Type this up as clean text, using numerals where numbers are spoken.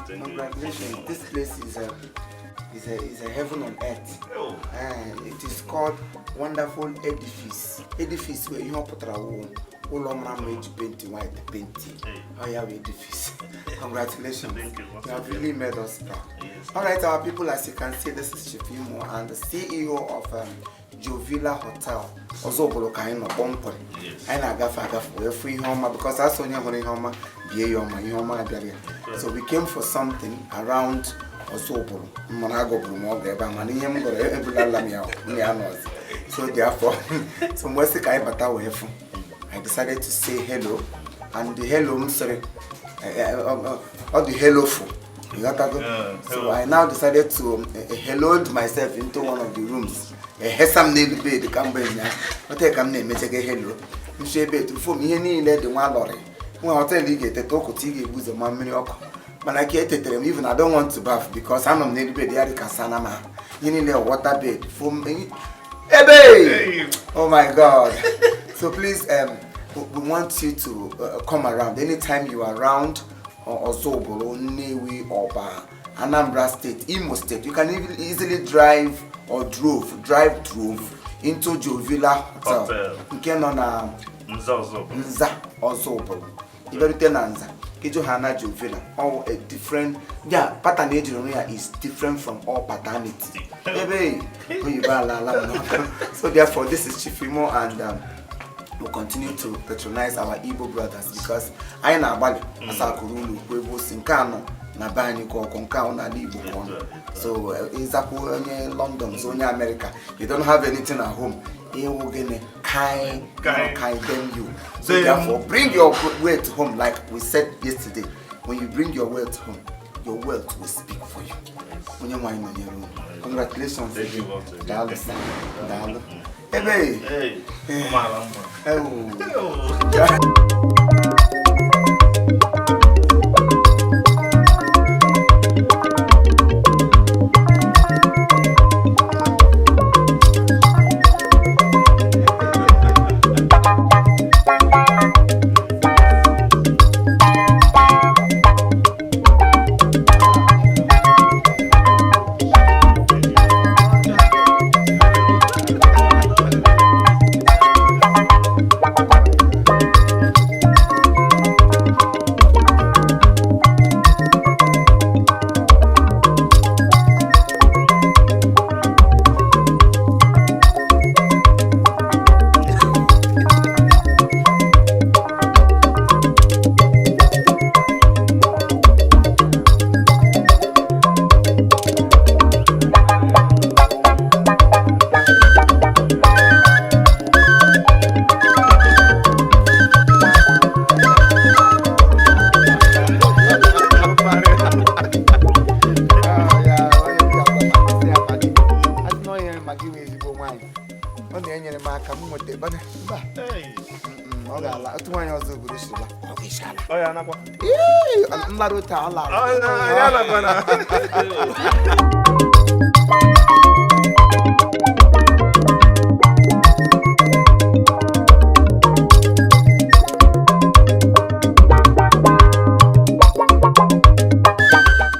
Thank you. Congratulations. This place is a heaven on earth. Oh. It is called Wonderful Edifice. Edifice wee ihe ọ pụtara wụ ụlọ mara mma eji paint white paint. Hey. Oh yeah, edifice. Congratulations. Thank you. You have really made us proud. Yes. All right, our people, as you can see, this is Chief Imo and the CEO of Jovilla Hotel. Ozubulu ka anyị nọ kpọmkwem. Yes. Anyị na-agafe agafe wee fụ ihe ọma because asị onye hụrụ ihe ọma bie ya ọma, ihe ọma abịara ya. So we came for something around Ozubulu. Mana agụburu m ọgụ ebe a, mana ihe m gụrụ ebulala m ya, m ya nọzi. So therefore, so mgbe sị ka anyị bata wee fụ, I decided to say hello, and the hello m sịrị ọ dị hello fụ. Ịghọtago? Yeah, So hello. I now decided to helloed myself into one of the rooms. Ehesa m n'elu bed ka mgbe nya hotel ka m na-emechega hello nso ebe etufuo m ihe niile dị nwa lọrị nwa hotel ị ga-eteta ụkụta ị ga-ebu ụzọ ma mmiri ọkụ, mana ka etetere m, even I don't want to bath because anọ m n'elu bed ya dị ka sana ma ihe niile water bed foam ebe. Hey. Oh my God. So please, we want you to come around anytime you are around Ozubulu, Nnewi, Oba, Anambra State, Imo State. You can even easily drive or drove into Jovilla Hotel. Hotel. Nke nọ na Nza Ozubulu. Nza Ozubulu. Ịbịarute na Nza, ịjụ ha na Jovilla. All a different, yeah, pattern ejiri rụ ya is different from all paternity. Ebe oyibo ala ala m n'ọkụ. So therefore, this is Chief Imo, and we'll continue to patronize our Igbo brothers because anyị na-agbalị asakụrụ ụlọ ukwu ebe o si nke anọ na be anyị ka ọkụ nke ahụ n'ala Igbo ka ọnụ. So ịzakwu onye London, so onye America, you don't have anything at home. Ịwụ gịnị? Kai Kai. kai them you. So Them. therefore, bring your wealth home like we said yesterday. When you bring your wealth home, your wealth will speak for you. Onye nwe anyị nọnyere unu. Congratulations. Thank you, Walter. Daalụ sir. Daalụ. Ebe. Hey. Ọ mara mma. Ewu. Oh. Ọ na-enyere m aka m nweta mba. Hey. Ọ ga-ala otu nwaanyị ọzọ obodo sirila ọ ga-eshala. Ọ ya nakwa. Ee, nlarụ taa ọ lara. Ọ ya nakwa na.